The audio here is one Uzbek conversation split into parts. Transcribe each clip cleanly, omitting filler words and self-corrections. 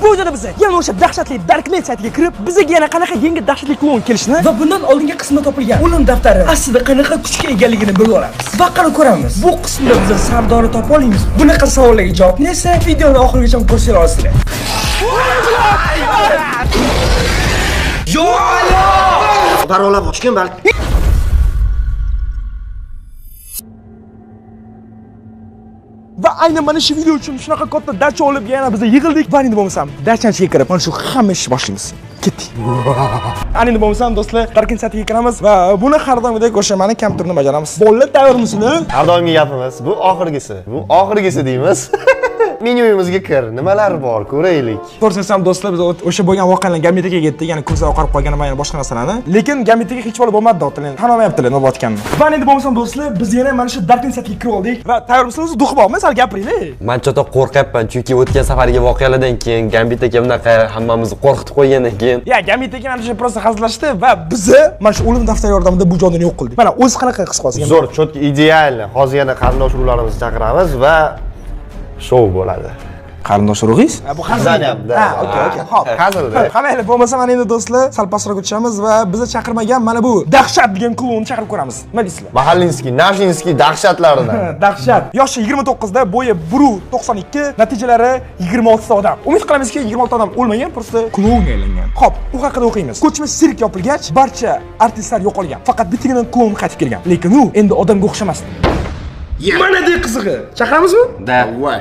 Bu videoda biz yana o'sha dahshatli Darknet saytiga kirib, bizga yana qanaqa yangi dahshatli klon kelishini va bundan oldingi qismda topilgan o'lim daftari aslida qanaqa kuchga egaligini bilib olamiz. Va qani ko'ramiz. Bu qismda biz Sardorni topa olamiz. Bunaqa savollarga javobni esa videoni oxirigacha ko'rsatib olasizlar. Parolab ochgan balki. Va aynan mana shu video uchun shunaqa katta dacha olib yana biz yig'ildik. Va endi bo'lmasam dachani ichiga kirib, mana shu hamma ishni boshlaymiz. Ketdik. Ana endi bo'lmasam do'stlar, Darknet saytiga kiramiz va buni har doimgidek o'sha mani kompyuterimda bajaramiz. Bolalar tayyormisizlar? Har doimgi gapimiz, bu oxirgisi. Bu oxirgisi deymiz. Menyumizga kir, nimalar bor ko'raylik. To'g'risini aytsam do'stlar, biz o'sha bo'lgan voqealar Gambit akaga yetdik, ya'ni ko'zlar oqarib qolgan va yana boshqa narsalarni. Lekin Gambit aka hech bola bo'lmadi, do'stlar, tan olmayaptilar nima bo'layotganini. Va endi bo'lmasam do'stlar, biz yana mana shu Darknet saytiga kirib oldik va tayyormisizlar? O'zi duxi bormi? Sal gapiringlar. Men cho'ta qo'rqyapman, chunki o'tgan safargi voqealardan keyin Gambit aka bunaqa hammamizni qo'rqitib qo'ygandan keyin. Ya Gambit aka mana shu prosta hazillashdi va bizni mana shu o'lim daftari yordamida bu jonni yo'q qildik. Mana o'zi qanaqa his qilasiz? Zo'r, cho'tki idealni. Hozir yana qarindosh urug'larimizni chaqiramiz va shou bo'ladi. Qarindosh urug'ingiz? Bu hazil. Ha, okey, okey. Xo'p, hazilda. Ha, mayli, bo'lmasa mana endi do'stlar, sal pastroq o'tishamiz va bizni chaqirmagan mana bu dahshat degan klonni chaqirib ko'ramiz. Nima deysizlar? Mahallinskiy, Nashinskiy dahshatlaridan. Dahshat. Yoshi 29 da, bo'yi 1.92, natijalari 26 ta odam. Umid qilamizki, 26 odam o'lmagan, prosta klonga aylangan. Xo'p, u haqida o'qiymiz. Ko'chma sirk yopilgach, barcha artistlar yo'qolgan. Faqat bittagina klon qaytib kelgan. Lekin u endi odamga o'xshamasdi. Mana de qizig'i. Chaqiramizmi? Da. Voy.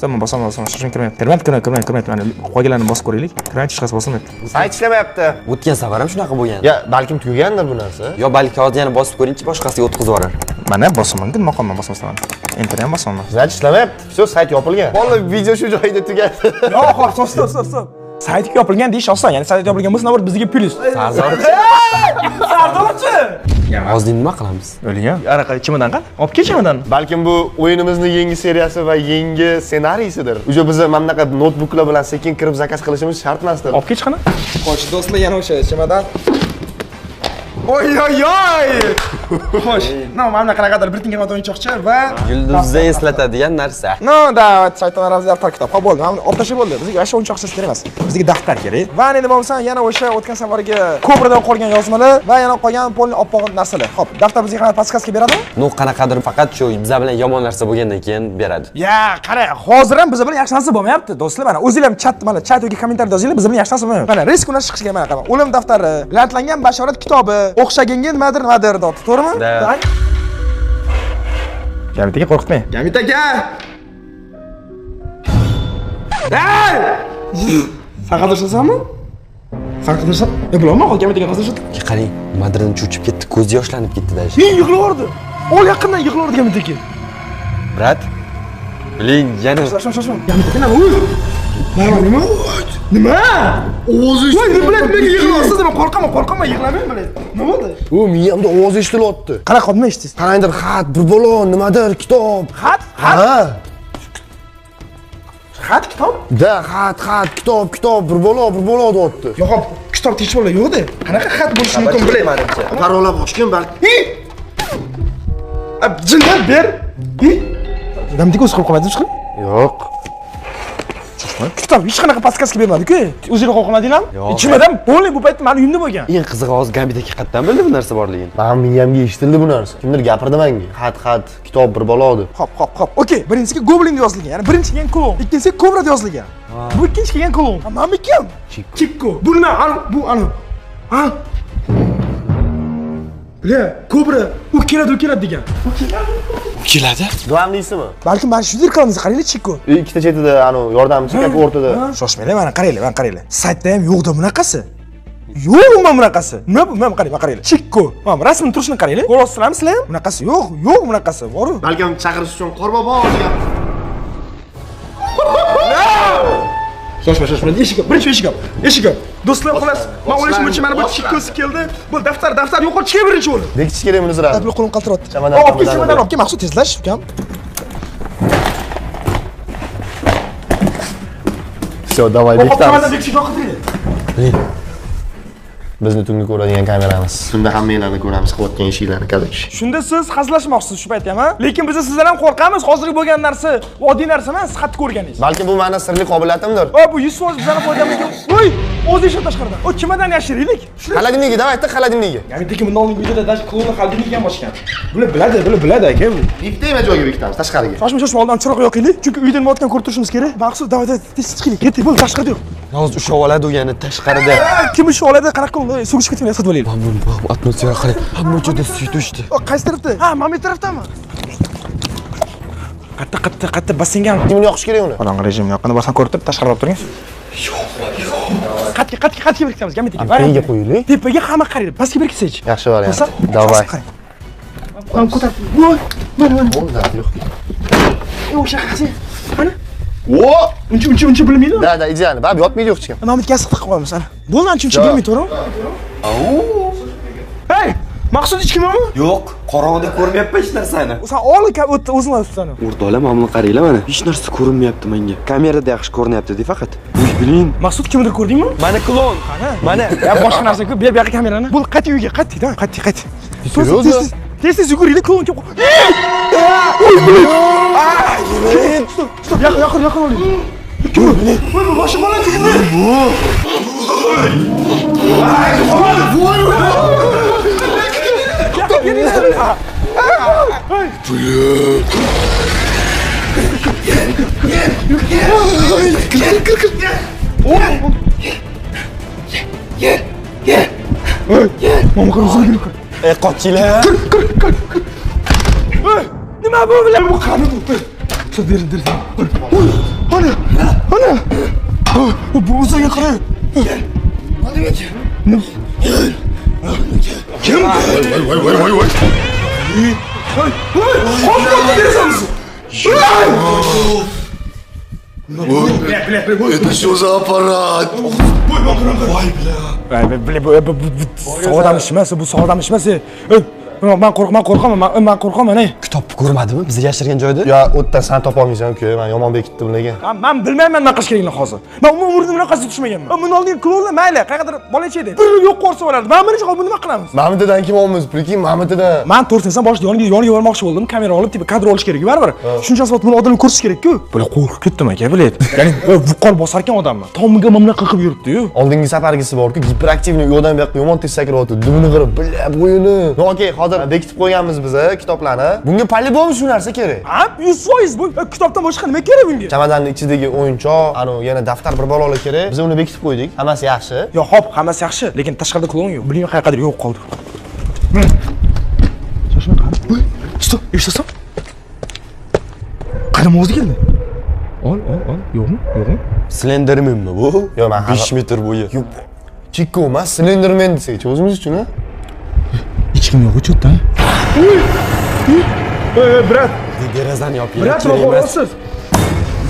Tamam, bosaman, shoshmang, kirmayapti. Kirmayapti. Mana qolganlarni bosib ko'raylik. Kirmayapti, hech qaysi bosilmayapti. Sayt ishlamayapti. O'tgan safar ham shunaqa bo'lgan. Ya, balkim tugagandir bu narsa. Yo, balki hozir yana bosib ko'ringchi, boshqasiga o'tkazib yuborar. Mana bosaman, nima qilman, bosmasdan. Enter ham bosaman. Значит, ishlamayapti. Всё, sayt yopilgan. Bola, video shu joyda tugadi. Yo'q, hop, stop. Sayt yopilgan deyish oson. Ya'ni sayt yopilgan bo'lsa, navbat bizga plyus. Sardorchi. Sardorchi. Hozir nima qilamiz? O'lgan. Anaqa chemodan qil. Olib kel chemodanni. Balkim bu o'yinimizning yangi seriyasi va yangi ssenariysidir. O'sha biz mana bunaqa notebooklar bilan sekin kirib zakaz qilishimiz shart emasdir. Olib kel qani. Xo'sh, do'stlar, yana o'sha chemodan. Oy oy oy. Xo'sh, no, mana qanaqadir bir tinga o'yinchoqcha va yulduzni eslatadigan narsa. No, da, shayton arazli daftar kitob. Xo'p, bo'ldi. Mana olib tashlab bo'ldi. Bizga o'sha o'yinchoqchasi kerak emas. Bizga daftar kerak. Va endi bo'lmasa yana o'sha o'tgan safargi kobradan qolgan yozmalar va yana qolgan polni oppoq narsalar. Xo'p, daftar bizga qanaqa podskatka beradimi? No, qanaqadir faqat shu bizlar bilan yomon narsa bo'lgandan keyin beradi. Ya, qara, hozir ham biz bilan yaxshi narsa bo'lmayapti, do'stlar. Mana o'zinglar ham chat, mana chat yoki kommentariyada yozinglar, biz bilan yaxshi narsa bo'lmayapti. Mana risk undan chiqishga mana qara. O'lim daftari, la'natlangan bashorat kitobi, o'xshaganga nimadir nimadir deyapti, to'g'rimi? Gambit aka qo'rqitmang. Gambit aka! Ey! San qadrshasanmi? San qadrshasan? E, bilaman, hozir Gambit aka qadrshadi. Qarang, nimadirdan cho'chib ketdi, ko'zi yoshlanib ketdi даже. Men yig'lavordi. Ol yaqindan yig'lavordi Gambit aka. Brat, biling, yana Shoshma. Gambit aka nima? Nima? Nima? Ovozi Voy, nima nega yig'layapsiz? Men qo'rqaman, yig'lamang, bilan. Nima bo'ldi? U miyamda ovoz eshitilyapti. Qanaqa nima eshitdingiz? Qanaqadir xat, bir balo, nimadir, kitob. Xat? Ha. Xat, kitob? Da, xat, kitob, bir balo, deyapti. Yo'q, kitob hech bola yo'q-da. Qanaqa xat bo'lishi mumkin bilay manimcha. Parolab ochgan balki. Jindan ber. Gambit aka o'zi qilib qo'ymadimi chiqib? Yo'q. Kitob hech qanaqa podskatka bermadi-ku. O'zinglar qo'rqmadinglarmi? Ichimadan bo'ldi, bu paytda meni uyimda bo'lgan. Eng qizig'i hozir Gambit aka qayerdan bildi bu narsa borligini? Meni miyamga eshitildi bu narsa. Kimdir gapirdi menga. Xat, kitob bir balo deb. Xo'p. Okey, birinchisiga Goblin deb yozilgan. Ya'ni birinchi kelgan klon, ikkinchisi Kobra deb yozilgan. Bu ikkinchi kelgan klon. Mana bu kim? Chikko. Bu nima? Ana bu ana. Ha? Bile, Kobra, u keladi degan. U keladi? Glavniysimi? Balkim mana shu qilamiz, qaranglar Chikko. Ikkita chetida anu yordamchi, как o'rtada. Shoshmanglar, mana qaranglar, Saytda ham yo'qda bunaqasi. Yo'q umuman bunaqasi. Nima bu? Mana qaranglar. Chikko. Mana rasmini turishini qaranglar. Ko'rasizlarmi sizlar ham? Bunaqasi yo'q, bunaqasi. Bor-u. Balkim chaqirish uchun Qorbobo degan. Shoshma. Eshik op, birinchi eshik op. Eshik op. Do'stlar, xullas, men o'ylashim bo'yicha mana bu Chikkosi keldi. Bu daftar yo'qotish kerak birinchi bo'lib. Bekitish kerak buni sirasi. Qo'lim qaltiryapti. Chamadon, Olib kel, chamadon olib kel, Maqsud tezlash, ukam. Всё, давай, bekitamiz. Chamadon bekitishga yoqtiraylik. Bizni tungi ko'radigan kameramiz. Tunda hammanglarni ko'ramiz, qilayotgan ishinglarni, короче. Shunda siz hazillashmoqchisiz shu paytda ham, ha? Lekin biz sizdan ham qo'rqamiz. Hozirgi bo'lgan narsa oddiy narsa emas, xatni ko'rganingiz. Balki bu meni sirli qobiliyatimdir. O, bu 100% bizani foydamizga. Voy, o'zi ishlab tashqaridan. O, chimadan yashiraylik. Холодильник ga, давай, холодильник ga. Ya'ni tekin bundan oldingi videoda даже klonni холодильник ga ham ochgan. Bular biladi, bular biladi aka bu. Bitta joyga bekitamiz, tashqariga. Shoshma, shoshma, oldin chiroq yoqaylik. Chunki uyda nima o'tgan ko'rib turishimiz kerak. Maqsud, давай, tez chiqaylik. Ketdik, bo'ldi, tashqarida yo'q. Hozir ushlab oladi u yana tashqarida. Kim ushlab oladi? Qanaqa qilib sug'urishib ketmaylik, sotib olaylik. Bu atmosfera qarang, hamma joyda suyut o'chdi. O, qaysi tarafda? Ha, mana bu tarafdami? Qatta, qatta, qatta bassengami? Kimni yoqish kerak uni? Qorong'i rejim yoqqanda borsam ko'rib turib, tashqarida olib turing. Qatga, qatga, qatga berkitamiz, Gambit aka. Tepaga qo'yaylik. Tepaga hamma qaraydi. Pastga berkitsak. Yaxshi variant. Давай. Mana ko'tarib. Voy, mana, mana. Bo'ldi, yo'q. O'sha qasi. Mana. O! Uncha, uncha, uncha bilmaydi. Да, да, ideal. Bab yotmaydi yo'q hech kim. Mana bu yerga qilib qo'yamiz, ana. Bo'ldi, ancha uncha bilmaydi, to'g'rimi? Hey, Maqsud hech kim yo'qmi? Yo'q, qorong'ida ko'rmayapman hech narsani. Sen ol, o'tdi, o'zing olibsan. O'rtoqlar, mana buni qaranglar mana. Hech narsa ko'rinmayapti menga. Kamerada yaxshi ko'rinyapti-da faqat. Uy, biling. Maqsud kimnidir ko'rdingmi? Mana klon. Qani? Mana. Ya boshqa narsa-ku, bu yoqqa kamerani. Bo'l, qayt uyga, qayt, da, qayt, qayt. Серьезно? Tez tez yuguraylik, klon kelib. Oy, блин. Стоп, стоп, yaqin, yaqin, yaqin oling. Kim bu? Voy, bu boshqa bola kim bu? Voy, voy. Ey, qochinglar. Nima bu bilan? Bu qani bu? Tut, berin, berin. Ana, ana. Bu o'ziga qarang. Kim? Voy, voy, voy, voy. Voy, qo'rqib bersangiz. Это что за аппарат? Voy, бля, bu sog'dam ish emas, bu sog'dam ish emas. Men qo'rqaman, qo'rqaman, men qo'rqaman, ey. Kitobni ko'rmadimi? Bizni yashirgan joyda? Ya, o'tdan san topa olmaysan ku, men yomon bekitdim lekin. Men bilmayman nima qilish kerakligini hozir. Men umuman umrimda bunaqasiga tushmaganman. Bundan oldin klonlar mayli, qayerdadir bolacha edi. Bir yo'q ko'rsa bo'lardi. Men birinchi hozir nima qilamiz? Mamitidan kim olamiz? Прикинь, mamitidan. Men to'g'risini boshida yoniga bormoqchi bo'ldim. Kamera olib, типа kadr olish kerak baribir. Shuncha vaqt buni odamlar ko'rish kerak-ku. Bular qo'rqib ketdim aka, biladi. Ya'ni vuqor bosar ekan odamni. Tomiga mana bunaqa qilib yuribdi-yu. Oldingi safargisi bor-ku, giperaktivniy u yoqdan bu yoqqa yomon tez sakrayotdi. Dumini qirib, бля, bo'yini. No, okey, hozir bekitib qo'yganmiz biz kitoblarni. Bunga по-любому shu narsa kerak. Ha, 100% bu kitobdan boshqa nima kerak bunga? Chamadanning ichidagi o'yinchoq, anu yana daftar bir balolar kerak. Biz uni bekitib qo'ydik. Hammasi yaxshi. Yo, hop, hammasi yaxshi, lekin tashqarida klon yo'q. Bilmayman qayerqadir yo'q qoldi. Shoshma qani. Voy, стоп, eshitasan? Qadam ovozi keldi. Ol, ol, ol. Yo'qmi? Yo'qmi? Slendermanmi bu? Yo'q, men 5 metr bo'yi. Chikko emas, Slenderman desak, o'zimiz uchun, ha? Hech kim yo'q, cho'tda. Ey, брат, Derazani yopinglar. брат, nima qilyapsiz?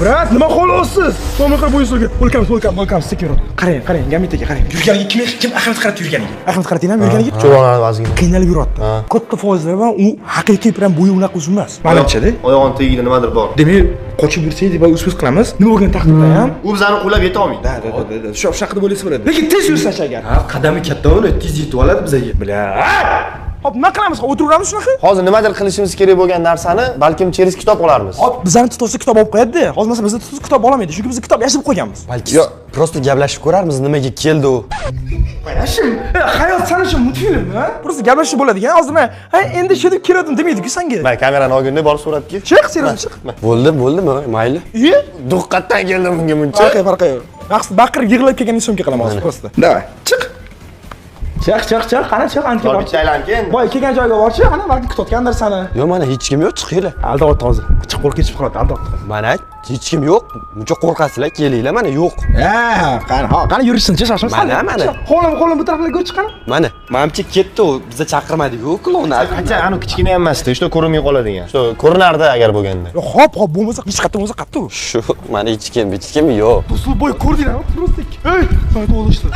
Брат, nima qilyapsiz? Tomni qarab bo'yinsiga. O'lkamiz, o'lkamiz, o'lkamiz, sekin. Qarang, qarang, Gambit aka, qarang. Yurganiga kim Ahmed qarab yurganiga. Ahmed qaratinglarmi yurganiga? Cho'g'lanadi ozgina. Qiynalib yuribdi. Katta foizlar bilan u haqiqiy prям bo'yi unaqa uzun emas. Manimcha-da. Oyog'ini tagida nimadir bor. Demak, qochib yursak deb us qilamiz. Nima bo'lgan taqdirda ham U bizani quvlab yeta olmaydi. Da, da, da, da. Shu haqida bo'lsa bo'ladi. Lekin tez yursachi agar. Ha, qadami katta uni tez yetib oladi bizaga. Бля. Hop, nima qilamiz? O'tiraveramiz shunaqa? Hozir nimadir qilishimiz kerak bo'lgan narsani balkim через kitob olarmiz. Hop, bizani tutsa kitob olib qo'yadi-da. Hozir masalan bizni tutsa kitob olmaydi, chunki biz kitob yashirib qo'yganmiz. Balki просто gaplashib ko'rarmiz, nimaga keldi u. Qayashim? Hayot san uchun multfilm, ha? Просто gaplashib bo'ladigan. Hozir men, ha, endi shu deb keldim demaydi-ku senga. Mana kamerani olganda borib suratga. Chiq, seryoz chiq. Bo'ldi, bo'ldimi? Mayli. Iye? Duqqatdan keldim bunga muncha. Farqi, farqi yo'q. Maqsad baqirib yig'lab kelgan syomka qilaman hozir просто. Давай, chiq. Chiq, chiq, chiq, qani chiq, ancha Bor bor. bitta aylanib kel endi. Boy kelgan joyga borchi, ana balki kutayotgandir seni. Yo'q, mana hech kim yo'q, chiqinglar. Aldayapti hozir. Chiq, qo'rqib ketib qoladi, aldayapti. Mana hech kim yo'q. Muncha qo'rqasizlar, kelinglar, mana yo'q. Ha, qani, ha, qani yurishsin-chi, shoshma. Mana, mana. Qo'lim, qo'lim bu taraflarga ko'r chiqani. Mana, manimcha ketdi u, bizni chaqirmadi-ku klonni. Qancha anu kichkina ham emasdi, shu ko'rinmay qoladigan. Shu ko'rinardi agar bo'lganda. Hop, hop, bo'lmasa hech qayerda bo'lmasa qayerda u? Shu, mana hech kim, hech kim yo'q. Do'stlar, boy ko'rdinglarmi? Просто. Ey, sana o'lishdi.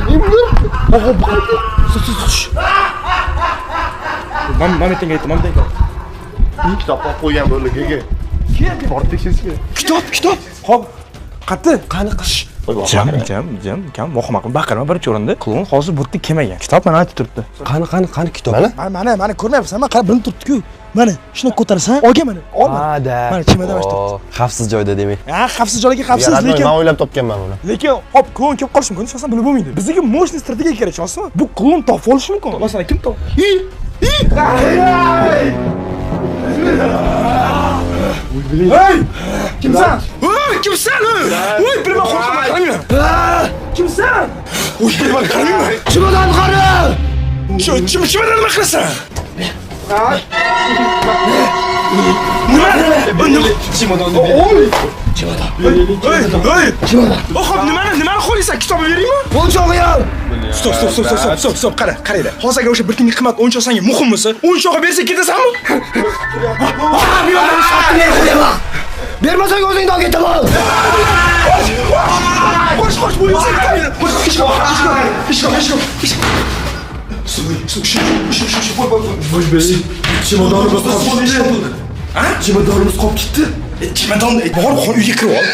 Hop, hop, Mam aytgan aytdim, mam aytgan. Kitob olib qo'ygan bo'ldi, gege. Keyin Borib tekshirish kerak. Kitob, kitob. Hop, qayerda? Qani qish? Jam, jam, jam, kam vahima qilma, baqirma birinchi o'rinda. Klon hozir bu yerda kelmagan. Kitob mana aytib turibdi. Qani, qani, qani kitob? Mana? Mana, mana, mana ko'rmayapsan, mana qarab bilinib turibdi-ku. Mana, shuni ko'tarasan, olgan mana. Ol mana. Ha, da. Mana chemodan mana shu turibdi. Xavfsiz joyda demak. Ha, xavfsiz joyga xavfsiz, lekin men o'ylab topganman buni. Lekin hop, klon kelib qolishi mumkin, hech bilib bo'lmaydi. Bizga мощный strategiya kerak, tushunasizmi? Bu klon topib olishi mumkin. Masalan, kim top? Hey! Kimsan? Hey, kimsan? Voy, bilmay qo'rqaman, qaramayman. Kimsan? Voy, bilmay qaramayman. Chemodan qara! Shu, chemodan nima qilasan? Nima? Nima? Chemodonni Oy! Chemodan. Hey, hey! Xo'p, nimani xohlaysan? Kitobni beraymi? O'yinchog'i ham. Stop, stop, stop, stop, stop, stop, qara, qaranglar. Hozir agar o'sha bir kunga qimmat o'yinchoq senga muhim bo'lsa, o'yinchog'i bersa ketasanmi? Ha, bu yoqdan sotib Bermasang o'zingni olib ketaman. Qo'sh, qo'sh, bu yoqdan kamera. Qo'sh, eshik, eshik, eshik, eshik. Suv, suv, shu, shu, shu, voy, voy, voy. Chemodanimiz qolib ketdi. Ha? Chemodanimiz qolib ketdi. Chemodan, bor, uyga kirib ol.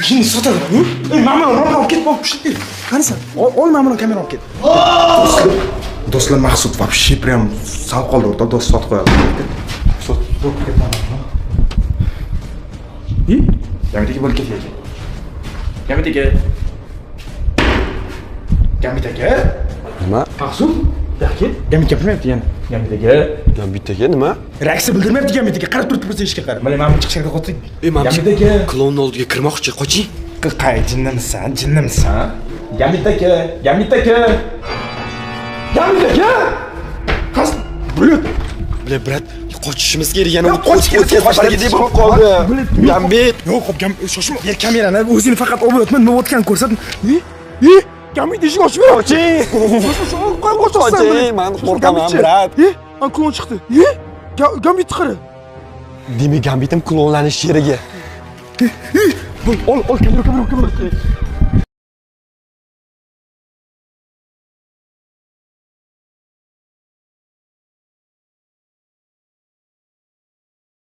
Keyin sotadi bu. Ey, mana buni olib ket, bor, qanisan? Ol, mana buni kamera olib ket. Do'stlar, Maqsud вообще прям sal qoldi, o'rtoq do'st sotib qo'yadi. Sotib ketadi. Gambit aka bo'lib ketyapti. Gambit aka. Gambit aka. Nima? Maqsud, yo'q, Gambit gapirmayapti yana. Gambit aka. Gambit aka nima? Reaksiya bildirmayapti Gambit aka. Qarab turibdi biz eshikka qarab. Mana mana bu chiqishga qo'ydik. Gambit aka. Klonni oldiga kirmoqchi, qoching. Qay jinnimisan, jinnimisan? Gambit aka, Gambit aka. Gambit aka. Qas, блядь. Бля, брат, qochishimiz kerak yana. Qochib safargidek bo'lib qoldi. Gambit. Yo'q, xo'p, shoshma. Yer kamerani o'zingni faqat olib o'tma, nima o'tgan ko'rsat. Gambit eshik ochib ber. Qoching. Qoching, men qo'rqaman, брат. An klon chiqdi. Gambit qara. Demak, Gambitim klonlanish yeriga. Ol, ol, kamera, kamera, kamera.